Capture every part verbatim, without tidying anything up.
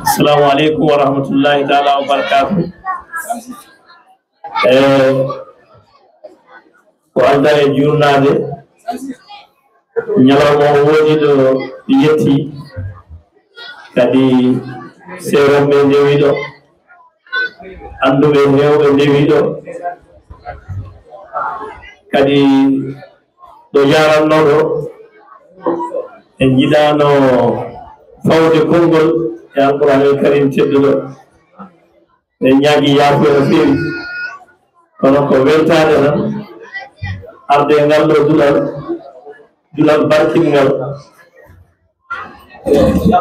Assalamu aleykum wa rahmatullahi taala wa barakatuh. Eh, ko adda e juurnaade, ñalawma o woodi ɗo yetti, kadi seeromɓe ndewi ɗo, annduɓe heewɓe ndewi ɗo, kadi ɗo jaarannoo ɗo, en njiɗaano fawde konngol e Alqur'aanul Kariim tedduɗo. En ñaagii yaafo no feewi, kono ko weltaade tan arde e ngal ɗo duɗal, duɗal barkinngal,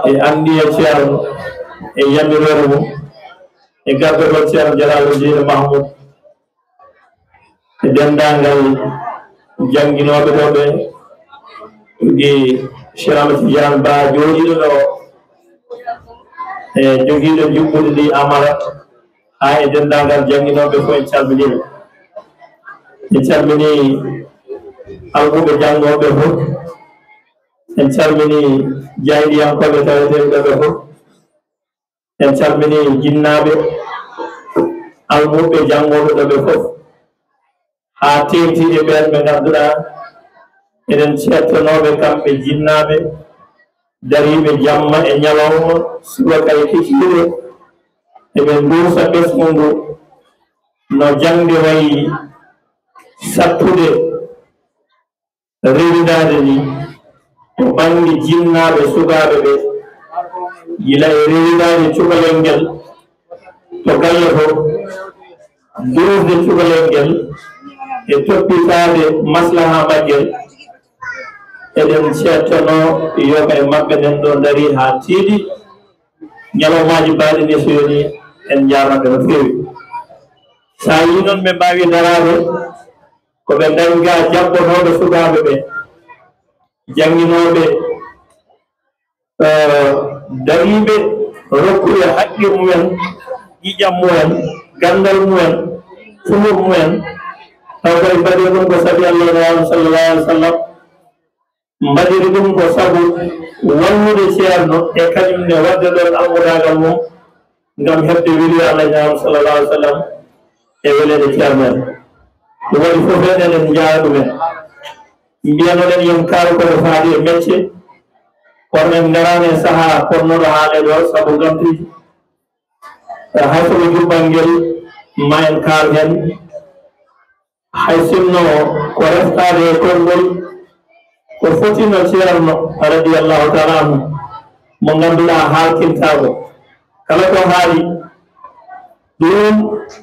e anndiya Ceerno, e yamiroore mum, e gardagol Ceerno Jalaaludiina Mahmuud, e denndaangal jannginooɓe ɗo ɓe, ɗi Cheikh Ahmed Tidiane Ba jooɗiiɗo ɗo, e jogiiɗo juɓɓudi ndi amara, haa e denndaangal jannginooɓe fof, en calminii ɓe. En calminii almuɓɓe janngooɓe fof. En calminii jaayndiyankooɓe taweteeɓe ɗo ɓe fof. En calminii jinnaaɓe, almuɓɓe janngooɓe ɗo ɓe fof. Haa teeŋti e ɓeen ɓe ngannduɗaa eɗen ceettonooɓe kamɓe jinnaaɓe, dariiɓe jamma e ñalawma, subaka e kikiiɗe, eɓe nduusa ɓesngu ngu no jaŋde wayi sattude rewindaade ni to bannge jinnaaɓe sukaaɓe ɓe, gila e rewindaade cukalel ngel to galle to, duusde cukalel ngel e toppitaade maslaha maggel. Eɗen ceettonoo yoga e maɓɓe nen ɗo ndarii haa tiiɗi. Ñalawmaaji baaɗi ni so yoni en njaarnooɓe no feewi. So a yii noon ɓe mbaawi daraade, ko ɓe ndañga jaɓɓotooɓe sukaaɓe ɓe, jannginooɓe, eh, dariiɓe rokkuɓe haqqe mumen, ƴiƴam mumen, ganndal mumen, fulur mumen, taw kadi mbaɗi ɗum ko sabi Allah e Nulaaɗo sallallahu alaihi wasallam. Mbaɗiri ɗum ko sabu wallude ceerno e kañum ne waɗde ɗoon almudaagal mum ngam heɓde weliyo Allah ñaam sallallahu alaihi wasallam e weleede ceerno en. Ɗum waɗi fof en eɗen njaara ɗum en. Mbiyanoɗen yon kaal ko faati e mecce, kono en ngaraani e sahaa potnooɗo haaleede o sabu ngantuuji. Hay so ko jubbal ngel ma en kaal heen. Hay sinno ko reftaade e konngol, ko fotino ceerno radiyallahu taala anhu, mo ngannduɗaa haalkintaako. Kala ko haali ɗum,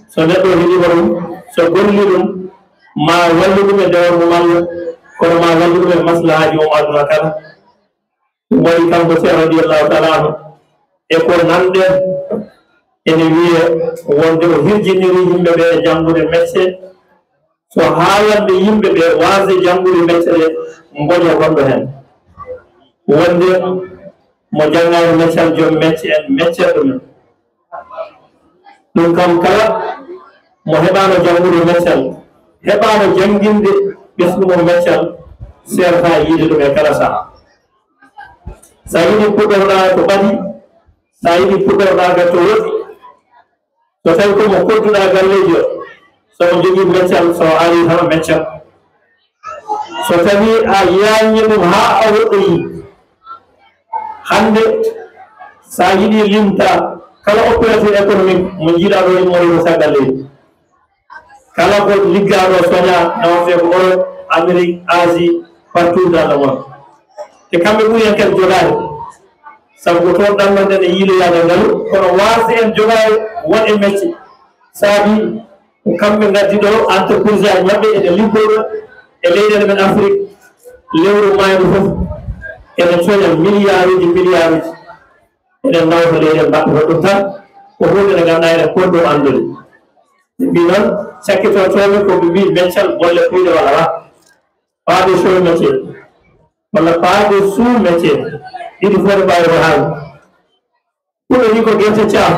so neɗɗo heɗiima ɗum, so golli ɗum, ma wallu ɗum e dewal mum Allah, kono ma wallu ɗum e maslahaaji mum aduna kala. Ɗum waɗi kanko Cheikh radiyallahu taala anhu, e ko nanɗen ene wiye wonde o hirjiniri yimɓe ɓe e janngude mecce, so haalande yimɓe ɓe waasde janngude mecce ɗe, ngoƴa gonɗo heen. Wonde mo janngaani meccal, joom mecce en meccere ɗumen. Ɗum kam, kala mo heɓaano janngude meccal, heɓaano jannginde ɓesngu mum meccal, seerta yiide ɗum e kala saha. So a yiɗi puɗɗorɗaa ko ɓadi, so a yiɗi puɗɗorɗaa ga to woɗɗi, so tawi ko mo kodduɗaa galleejo, so o jogii meccal, so o arii tan o meccat. So tawi a yaññi ɗum haa a woɗɗoyi, hannde so a yiɗi limta kala opérateur économique mo njiiɗaa ɗo e Mauritanie, so a galleejo, kala ko liggaaɗo soña, nawate ko Europe, Amérique, Asie, partout dans le monde. Te kamɓe ɓuri en kadi jogaade. Sabu ko toon ɗanngal nden e yiiloyaade ngalu, kono waasde en jogaade won e mecce. Saabi ko kamɓe ngaddi ɗo entreprise aji maɓɓe ene liggoo ɗo e leyɗeele men Afrique, lewru maayru fof ene coña milliarduuji, milliarduuji. Eɗen nawta leyɗe mbaɗta ɗum tan, ko huunde nde ngannduɗaa eɗen poti ɗum anndude. Ɓe mbii noon, cakkitotooɓe ko ɓe mbii meccal golle puyɗe walla wa. Pas de sous-métier, walla pas de sous-métier, ɗiɗi fof ne mbaawi ko haalde. Pulaar ni ko gerte caaf.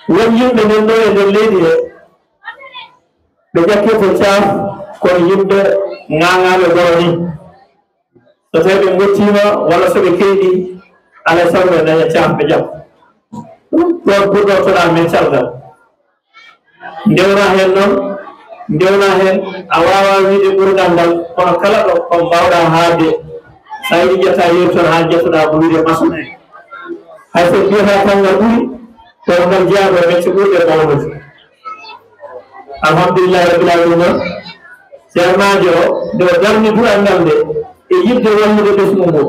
Won yimɓe nen ɗo e nder leydi he, ɓe ƴakkirta caaf kono yimɓe ŋaaŋaaɓe goro ni. So tawi ɓe ngottiima walla so ɓe keedi, alaa e sago ɓe daña caaf ɓe jaɓa. Ɗum ɗoon pour ɗo toɗa men calgal. Ndewna heen noon, ndewna heen, a waawaa wiyde ɓurgal ngal, kono kala ɗo ko mbaawɗaa haaɗde, so a yiɗi ƴetta yeru toon haa njettoɗaa ko wiyde maçon en. Hay so mbiyataa tan ngal ɓuri, kono ngal jeyaa ko e mecce ɓurɗe mawnude. Alhamdulillahi rabbil aalamiina, ceernaajo o, nde o darni duɗal ngal nde, e yiɗde wallude ɓesngu ngu,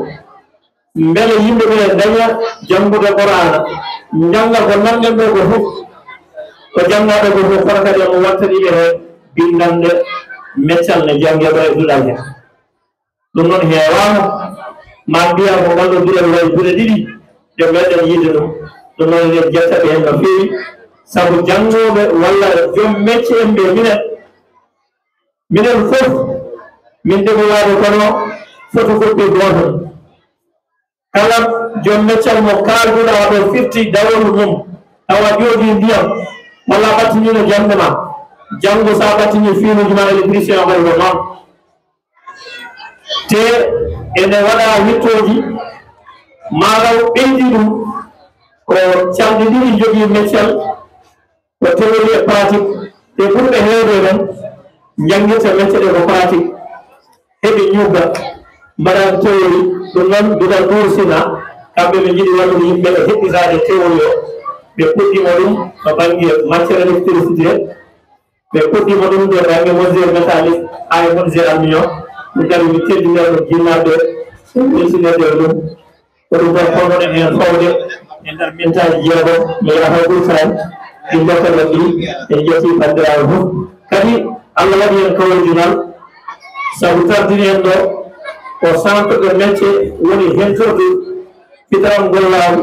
mbele yimɓe ɓe ndaña janngude Qur'aana, njannga ko nanngeen ɗo ko fof, ko janngaaɗo ko fof, kono kadi omo wattani ɓe heen binndannde meccal ne janngee ɗo e duɗal he. Ɗum noon heewaama, ma mbiya ko ngal ɗo duɗal wayi duɗe ɗiɗi, ɗe meeɗen yiide ɗum. Ɗum noon eɗen njetta ɓe heen no feewi, sabu janngooɓe walla joom mecce en ɓe minen, minen fof, min debowaaɓe kono photocopie gooto. Kala joom meccal mo kaalduɗaa ɗo firti dawol mum, tawa jooɗii ndiyam, walla ɓattiniino jannde ma, janngo so a ɓattinii fiiluuji ma électricien o waɗi ko noon. Te ene waɗa wittooji, maaro ɓeydi ɗum ko calɗi ɗiɗi jogii meccal, ko théorie e pratique, te ɓurɓe heewde men njanngirta mecce ɗe ko pratique, heɓe ñugga, mbaɗa théorie, ɗum noon duɗal Tuur Sina, kamɓe ɓe njiɗi wallude yimɓe e heɓɓitaade théorie o, ɓe puɗɗiima ɗum to bannge matière électricité, ɓe puɗɗiima ɗum to bannge menuiserie métallique, haa e menuiserie aluminium, ɗum kadi mi teddinoo ɗum jinnaaɓe, ɓe mbeltinirde e ɗum. Ko ɗum ɗon fotnoɗen heen fawde e nder mintaaji jeegom, mi yaha ɓurtaani, ɗi ndokkere ɗi, en njettii banndiraaɓe fof. Kadi, Allah waɗi heen kawridinal, sabu tardini en ɗo, ko centre de métier woni hentorde fitaram gollaagu,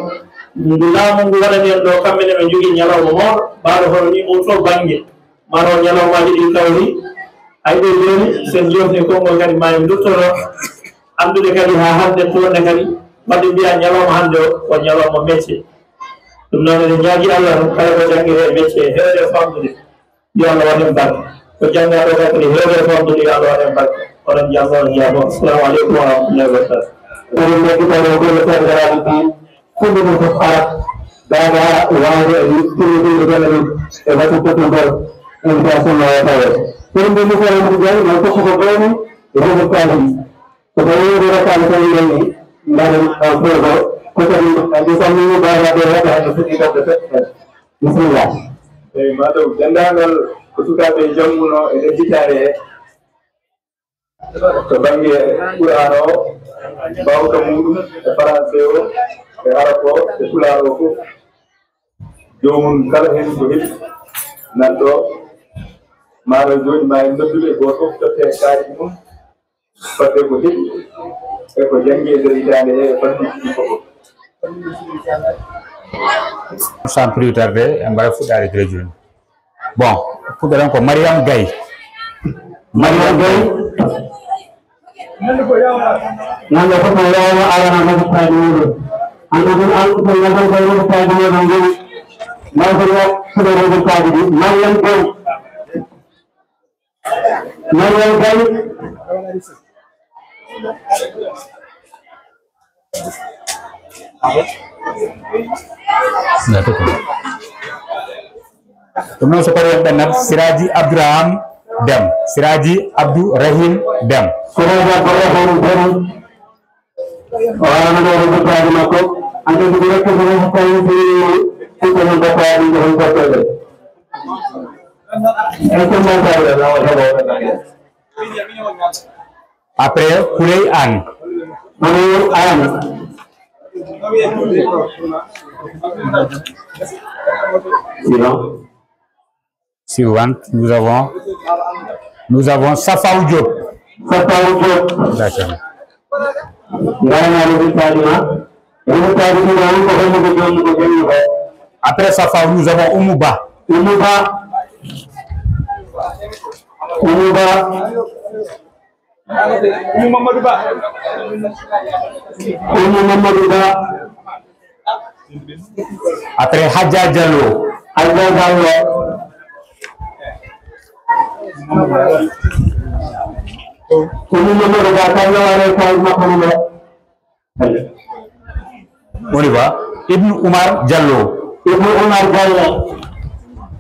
ngu laamu ngu waɗani en ɗo, kamɓe ne ɓe njogii ñalawma mawɗo, mbaaɗo hono nii oo ɗoo bannge. Maro ñalawmaaji ɗi kawri, hay ɗo jooni, so en joofni konngol kadi, ma en nduttoro anndude kadi haa hannde toon ne kadi, wadde mbiya ñalawma hannde o, ko ñalawma mecce. Ɗum noon, eɗen ñaagi Allah tan, kala ko janngiree e mecce, heewde e famɗude, yo Allah waɗ heen barke. Ko janngaaɗo kadi, heewde e famɗude, yo Allah waɗ heen barke. Oɗon janngo, on njaafo. Assalamu aleykum wa rahmatullahi wa barakatuh. Eɗen noddi kadi o golle federal ɗi. Fulɓe ɗum fof ara, daaga waawde e yettude ɗum e golle ɗum e batu fof ngol, invitation no waawata waɗde. Kono mbiɗo mofo Amadou Ndiaye, ma tottata ɗoon e résultat ji. So tawii résultat ji tawi ngayni, mbaɗen, uh, fof ko, ko kadi, uh, mi salmini baabaaɓe wonɓe hannde fuɗɗii ɗofde seɗɗa. Bisimilla. Eyi, mataw denndaangal ko sukaaɓe jannguno e nder hitaande he. To bannge Qur'aana o, mbaawka muuɗum e faranse o, e arab o, e pulaar o fof, joomum kala heen ko heɓi nan ɗo, maaro jooni ma en noddude gooto fof totte kaalis mum, fodde ko heɓi e ko janngi e nder hitaande he e fannuuji ɗi fof. Sans plus tarder, en mbaɗa fuɗɗaade gila jooni. Bon, puɗɗoɗen ko Mariam Gaye. Mariam Gaye. Nande fof no yaawa arana résultat ji muɗum. Andu ɗum, andu ɗum, ngal ɗon koye résultat ji muɗum ɗum. Naw ko yo suɓe résultat ji ɗi. Mariam Gaye. Mariam Gaye. Ɗum noon, so paree en ɓennat Siraji Abdourahim Dem. Siraji Abdourahim Dem. Siraji Abdourahim Dem. O arano ɗo résultat ji makko. Anndi ko directeur de résultat yi fini, kuɓɓe noon battaaɗi nde hon battaaɗe. Est-ce que mbattaaɗe laawol heɓo? Après, Houleye Anne. Houleye Anne. Sinon. Suivante, nous avons, nous avons Safaou Diop. Safaou Diop. D'accord. Ngarana résultat ji ma. Résultat ji ma, ko hollude jooni ko janngi ko. Après Safaou, nous avons Oumou Ba. Oumou Ba. Oumou Ba. Oumou Mamadou Ba. Oumou Mamadou Ba. Après Hadja Diallo. Hadja Diallo. Ko min Mamadou Ba, kam no waɗa e kayit makko numéro. On y va. Ibn Oumar Diallo. Ibn Oumar Diallo.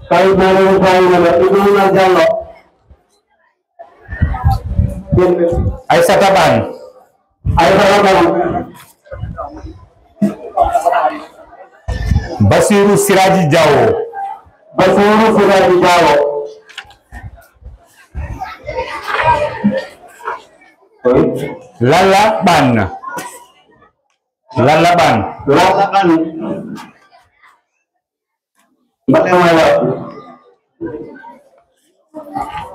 Kayit makko numéro Ibn Oumar Diallo. Aissata Ban. Aissata Ban. Bassirou Siradji Diawo. Bassirou Siradji Diawo. Lalla Ban. Lalla Ban. Lalla Ban. Mbaɗen wala.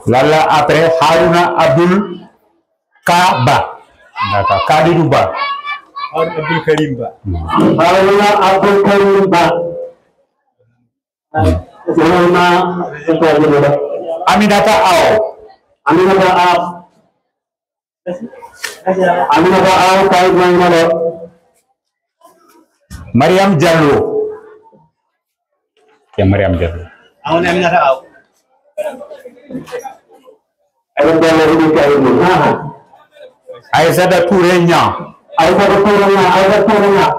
Lalla après Haruna Abdul Ka Ba. D'accord. Kalidou Ba. Haruna Abdul Karim Ba. Haruna Abdul Karim Ba. Wona. Aminata Aw. Aminata Aw. Aminata Aw, kayit ma numéro. Mariam Diallo. Ke Mariam Diallo. Aw ne Aminata Aw. Awa Diallo, heɓi kayit mum. Aha. Aissata Touré Niang. Aissata Touré Niang, Aissata Touré Niang.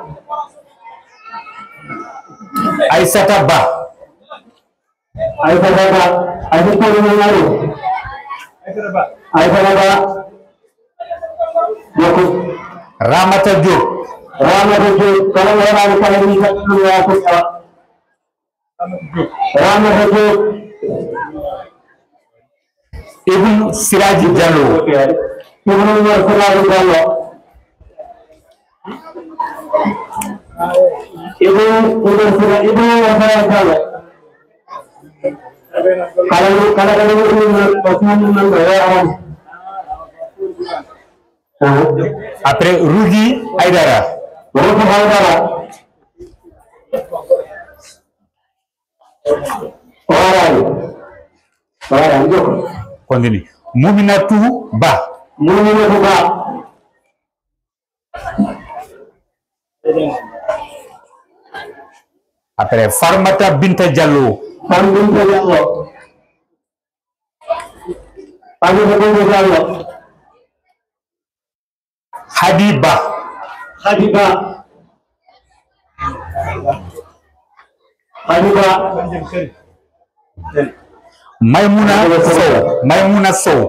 Aissata Ba. Aissata Ba, Aissata Ba, Aissata Ba. Aissata Ba. Yokku. Ramata Diop. Ramata Diop, kala mo heɓaani kala ni tan ɗum yaa ko tawa. Ramata Diop. Ibn Siraji Diallo. Ibn Umar Siraji Diallo. Ibn, Ibn Sira-, Ibn Umar Sira Diallo. Kala, kala, kala, Ibn Umar, ko sunan nan ko ya Arab. Aha. Après, Rougui Aïdara. Rougui Aïdara. Warani. Warani, jokko. Continue. Mouminatou Ba. Mouminatou Ba. Après, Farmata Binta Diallo. Fam Binta Diallo. Farmata Binta Diallo. Hadi Ba. Hadi Ba. Hadi Ba. Maimouna Sow. Maimouna Sow.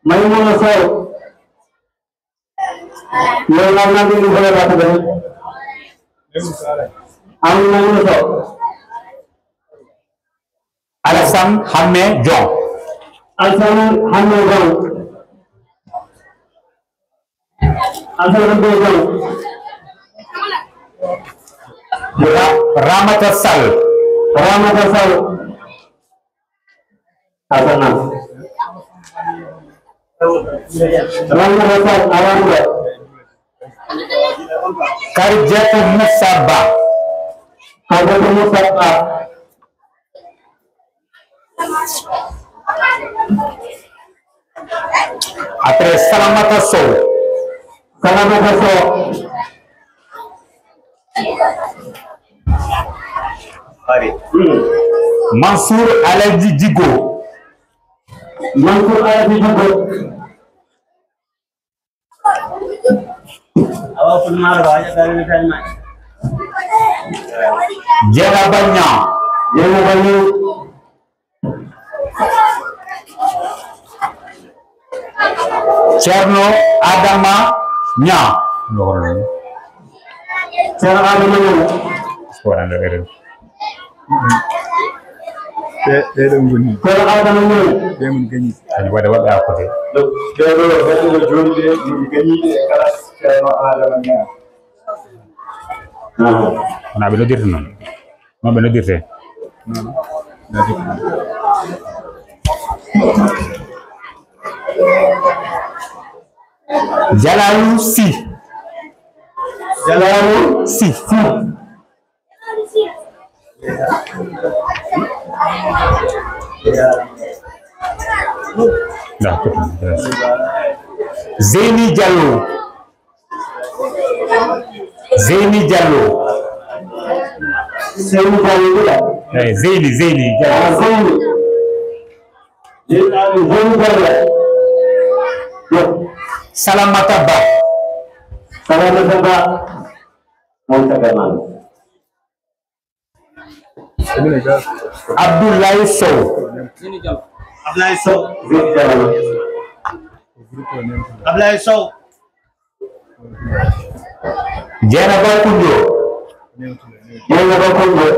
Maimouna Sow. Yo Allah nangu ɗum hoore baɗɗo ɗum. Amin nangu ɗum ɗo. Alassane Hammé Diong. Alassane Hammé Diong. Alassane Hammé Diong. Ra-, Ramata Sall. Ramata Sall. Asana. Ramata Sall, Ramata. Karijatou Moussa Ba. Karijatou Moussa Ba. Après, Salamata Sow. Salamata Sow. Mansour Aladji Djigo. Mansour Aladji Djigo. Dieynaba Niang. Dieynaba Niang. Ceerno Adama Niang. Ceerno Adama Niang. Waɗande ɓe ɗum. Ɓe, ɓe ɗo ngoni. Ceerno Adama Niang. Ɓe mun gañi. Kañum waɗa waɗɓe hakkude. Ɓe ɗo, ɓe ɗo jooɗi ɓe, mun gañi ɓe kala Ceerno Adama Niang. Wona ɓe noddirta noon. Noon ɓe noddirte. Jalalu Sy. Jalalu Sy. Zeyni Diallo. Zeyni Diallo. Zeyni Diallo, wiɗa? Eyi, Zeyni, Zeyni Diallo. Ah, Zeyni. Zeyni Diallo. Salamata Ba. Salamata Ba. Mon tagaman. Abdoulaye Sow. Ablaye Sow. Ablaye Sow. Dieynaba Koundio. Dieynaba Koundio.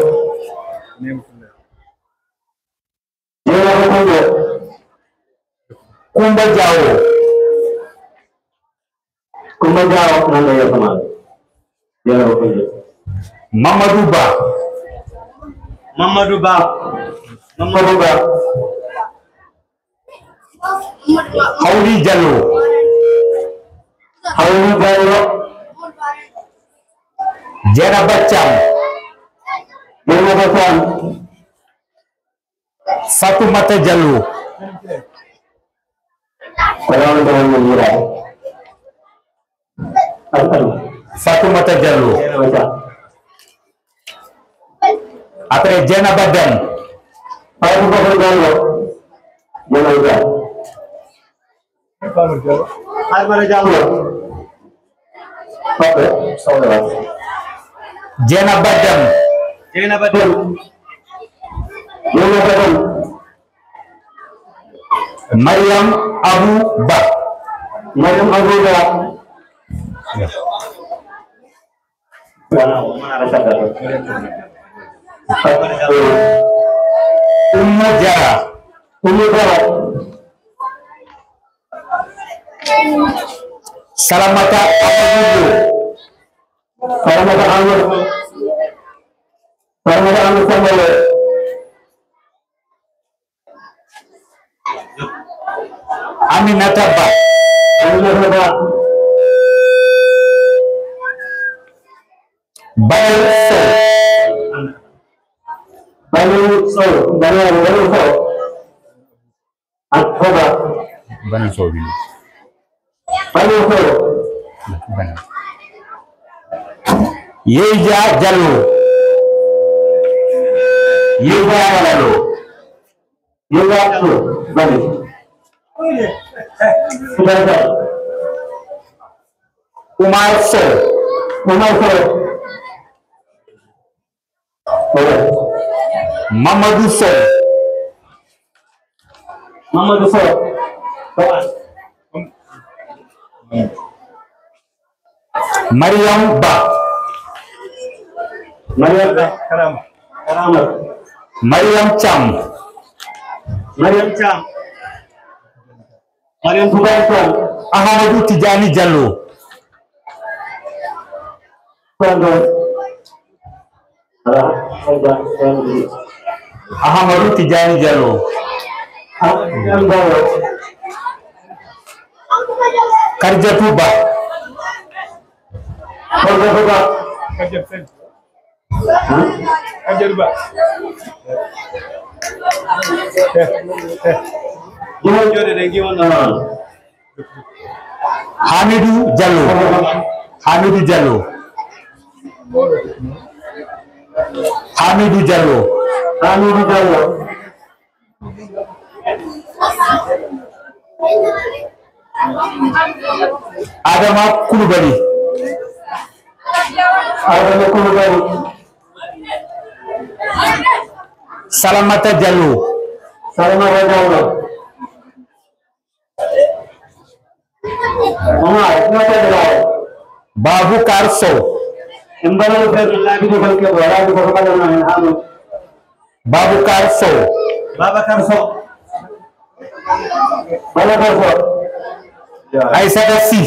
Dieynaba Koundio. Koumba Diawo. Koumba Diawo, nan ɗo yeeso ma. Dieynaba Koundio. Mamadou Ba. Mamadou Ba. Mamadou Ba. Hawri Diallo. Hawri Diallo. Dieynaba Thiam. Dieynaba Thiam. Fatoumata Diallo. Fatoumata Diallo. Après, Dieynaba Deme. Fatoumata Diallo. Dieynaba Deme. Adama Diallo. Dieynaba Deme. Dieynaba Deme. Dieynaba Deme. Mariam Abou Ba. Mariam Abou Ba. Oumou Diarra. Oumou Diarra. Salamata Amadou Lo. Salamata Amadou. Salamata Amadou Samba Lo. Aminata Ba. Aminata Ba. Bayal Sow. Bayal Sow. Bayal, Bayal Sow. Ak Ba. Bayal Sow bi. Bayal Sow. Bayal. Yeyja Diallo. Yeyja Diallo. Yeyja Diallo. Bale. Oumar Sow. Oumar Sow. Mamadou Sow. Mamadou Sow. Mariam Ba. Mariam Ba. Karama. Karama. Mariam Thiam. Mariam Thiam. Mariam Touba Fall. Ahamadou Tidiane Diallo. Pardon. Voilà. Ahamadou Tidiane Diallo. Ah, Tidiane Diallo. Kadiatou Ba. Kadiatou Ba. Kadiatou Ba. Jooɗe ɗe ngiwon. Hamidou Diallo. Hamidou Diallo. Hamidou Diallo. Hamidou Diallo. Adama Coulibaly. Adama Coulibaly. Salamata Diallo. Salamata Diallo. Omar, no fedde laawol? Baboucar Sow. En mbaɗano fedde laabi ɗi kon keɓo, laabi ko ko mbaɗano hen haa non. Baboucar Sow. Babacar Sow. Babacar Sow. Aissata Sy.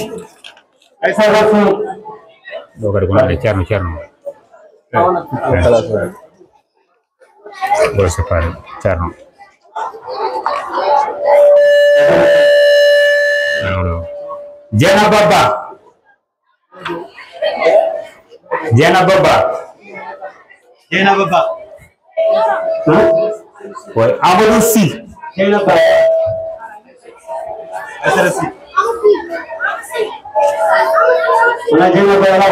Aissata Sy. Ɗo kadi ko nande Ceerno, Ceerno. Kala Ceerno. Gol séparé, Ceerno. Dieynaba Ba. Dieynaba Ba. Dieynaba Ba. Hein? Oui, Amadou Sy. Dieynaba Ba. Aissata Sy. Wona Dieynaba Ba.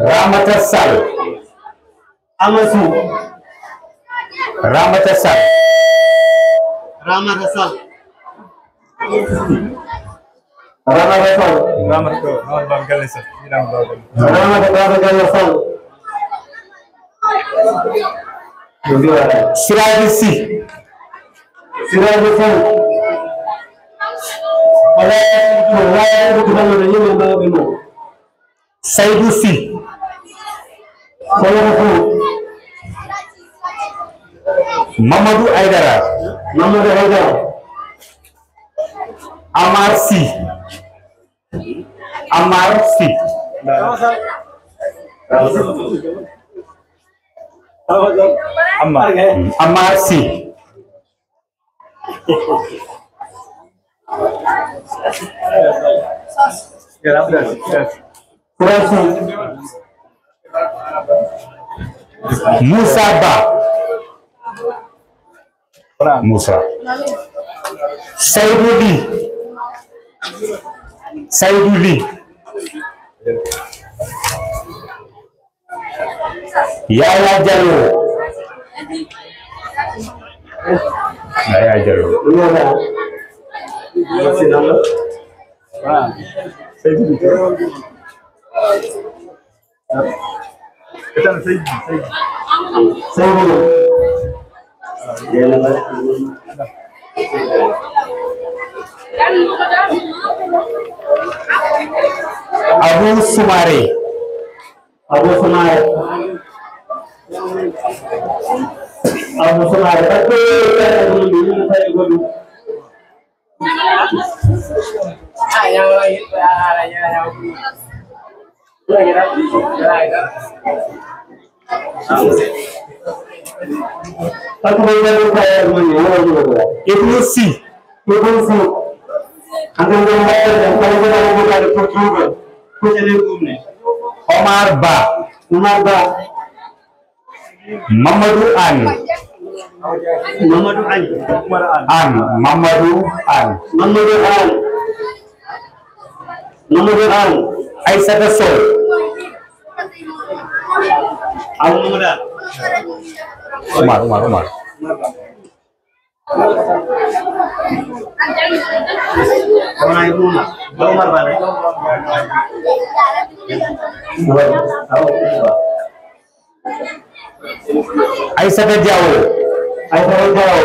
Ramata Sall. Amadou. Ramata Sall. Ramata Sall. Ramata Sall. Ramata Sall. Ramata Baba Galle Sall. Ramata Baba Galle Sall. Siraji Sy. Siraji Sy. Wala, wala, wala, wala, wala, wala, wala, wala, Saydou Sy. Saydou Sy. Mamadou Aïdara. Mamadou Aïdara. Amar Sy. Amar Sy. Amar. Amar Sy. Moussa Ba. Moussa. Saydou Ly. Saydou Ly. Yaya Diallo. Yaya Diallo. Abou Soumaré. Abou Soumaré. Abou Soumaré. Ibou Sy. Ibou Sy. Omar Ba. Omar Ba. Mamadou Anne. Mamadou Anne. Anne. Mamadou Anne. Mamadou Anne. Mamadou Anne. Aïssata Sow. Amadou Mamadou Anne. Omar, Omar, Omar. Aïssata Diawo. Aïssata Diawo.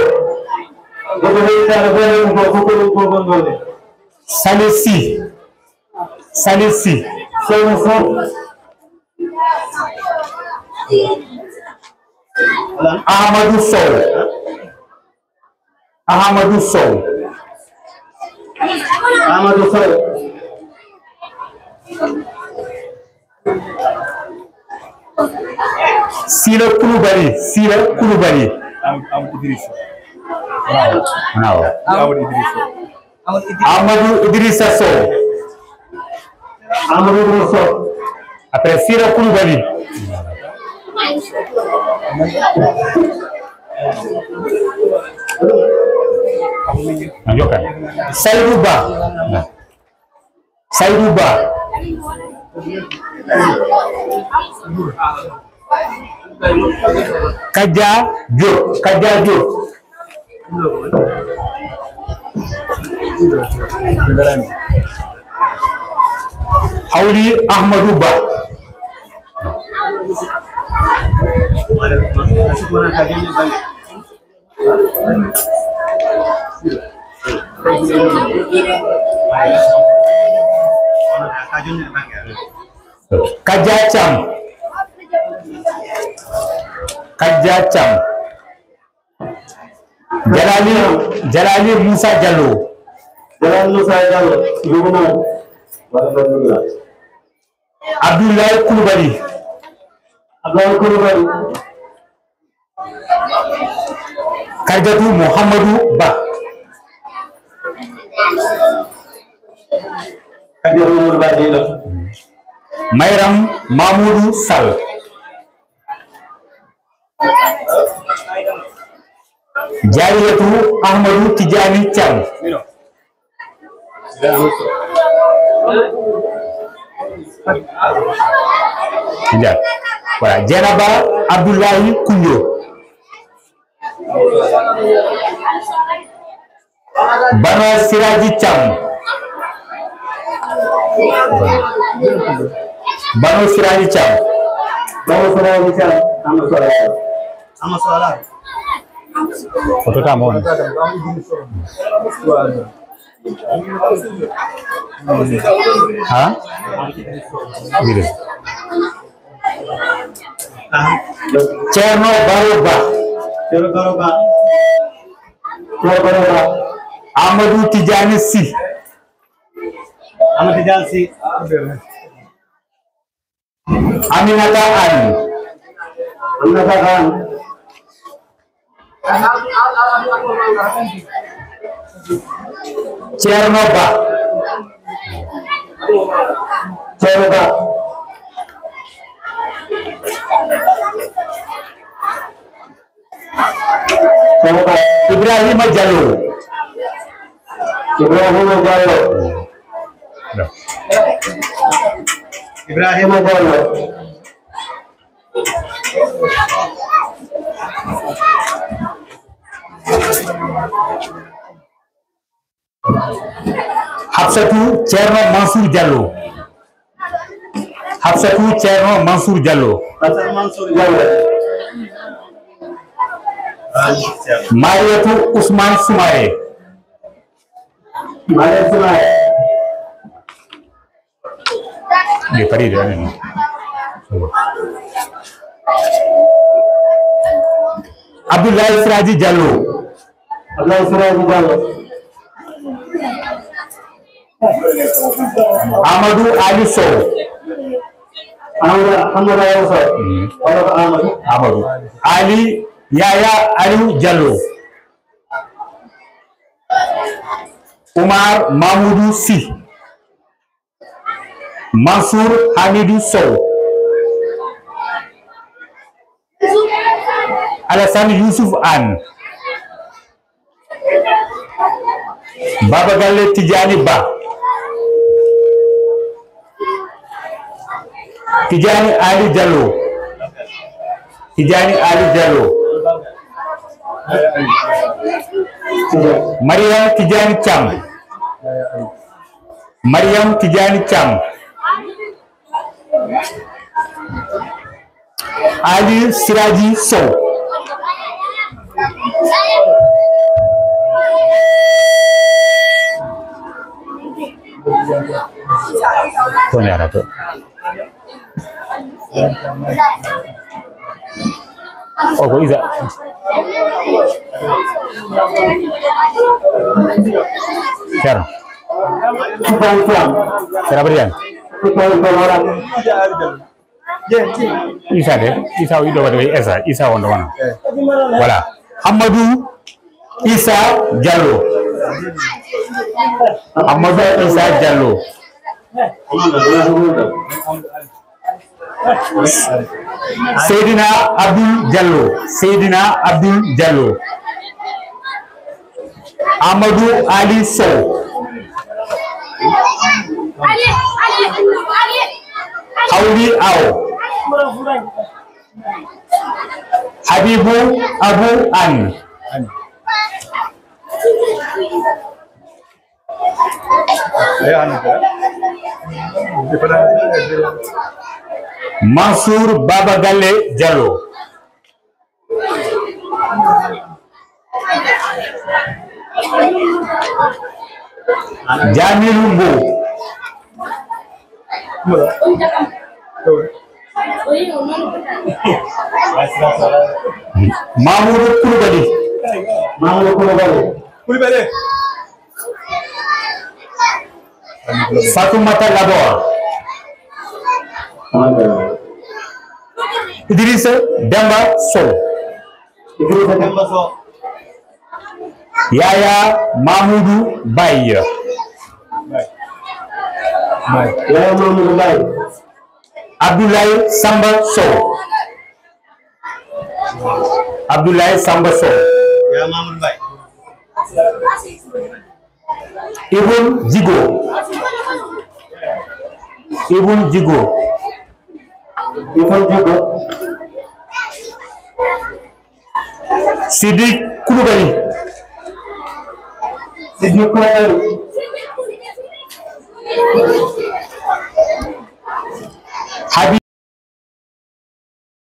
Sali Sy. Sali Sy. Sali Sy. Amadou Sow. Amadou Sow. Amadou Sow. Sila Koulibaly, Sila Koulibaly. Am, am Idrissa. Bravo. Bravo. Am Idrissa. Amadou Idrissa Sow. Amadou Idrissa Sow. Après, Sira Koulibaly. A jokkan. Saydou Ba. Saydou Ba. Kadia Diop. Kadia Diop. Hawli Ahmadou Ba. Kadia Thiam. Kadia Thiam. Jalali, Jalali Moussa Diallo. Jalali Moussa Diallo. Abdoulaye Koulibaly. Abdoulaye Koulibaly. Kadiatou Mouhamadou Ba. Kadiatou Mouhamadou Ba, jeyɗo. Mayram Mamoudou Sall. Jariyatu Ahmadou Tidiane Thiam. Ja. Voilà. Dieynaba Abdoulaye Koundio. Bana Siraji Thiam. Bano Siraji Thiam. Bano Siraji Thiam. Ama Sola. Ama Sola. O tottama on. Ha? Wire. Ceerno Baro Ba. Ceerno Baro Ba. Ceerno Baro Ba. Amadou Tidiane Sy. Amadou Tidiane Sy. Aminata Anne. Aminata Anne. Ceerno Ba. Ceerno Ba. Ceerno Ba. Ibrahima Diallo. Ibrahima Diallo. Ibrahima Diallo. Hafsatou Ceerno Mansour Diallo. Hafsatou Ceerno Mansour Diallo. Hafsatou Mansour Diallo. Mariatou Ousmane Soumaré. Mariatou Soumaré. Ɓe pari de, anen. Abdoulaye Siraji Diallo. Abdoulaye Siraji Diallo. Amadou Ali Sow. Amadou, Amadou Ali Sow. Mm. Wala ko Amadou. Amadou. Ali Yaya Aliou Diallo. Oumar Mamoudou Sy. Mansour Hamidou Sow. Alassane Youssouf Anne. Baba Galle Tidiane Ba. Tidiane Ali Diallo. Tidiane Ali Diallo. Mariam Tidiane Thiam. Mariam Tidiane Thiam. Ali Siraji Sow. Ko ne ara to? O ko Isa. Ceerno. Ceerno Abdou Diagne. Isa de, Isa o yiɗo waɗde Isa, Isa wonde wona. Voilà. Hammadou Isa Diallo. Hammadou Isa Diallo. Seydina Abdoul Diallo. Seydina Abdoul Diallo. Amadou Ali Sow. Hawli Aw. Habibou Abou Anne. Mansour Baba Galle Diallo. Jamilu Mbow. Mamoudou Koulibaly. Mamoudou Koulibaly. Koulibaly. Fatoumata Labor. Idrissa Demba Sow. Idrissa Demba Sow. Yaya Mamoudou Baye. Yaya Mamoudou Baye. Abdoulaye Samba Sow. Abdoulaye Samba Sow. Yaya Mamoudou Baye. Ibou Djigo. Ibou Djigo. Ibou Djigo. Sidiki Koulibaly. Sidiki Koulibaly. Habi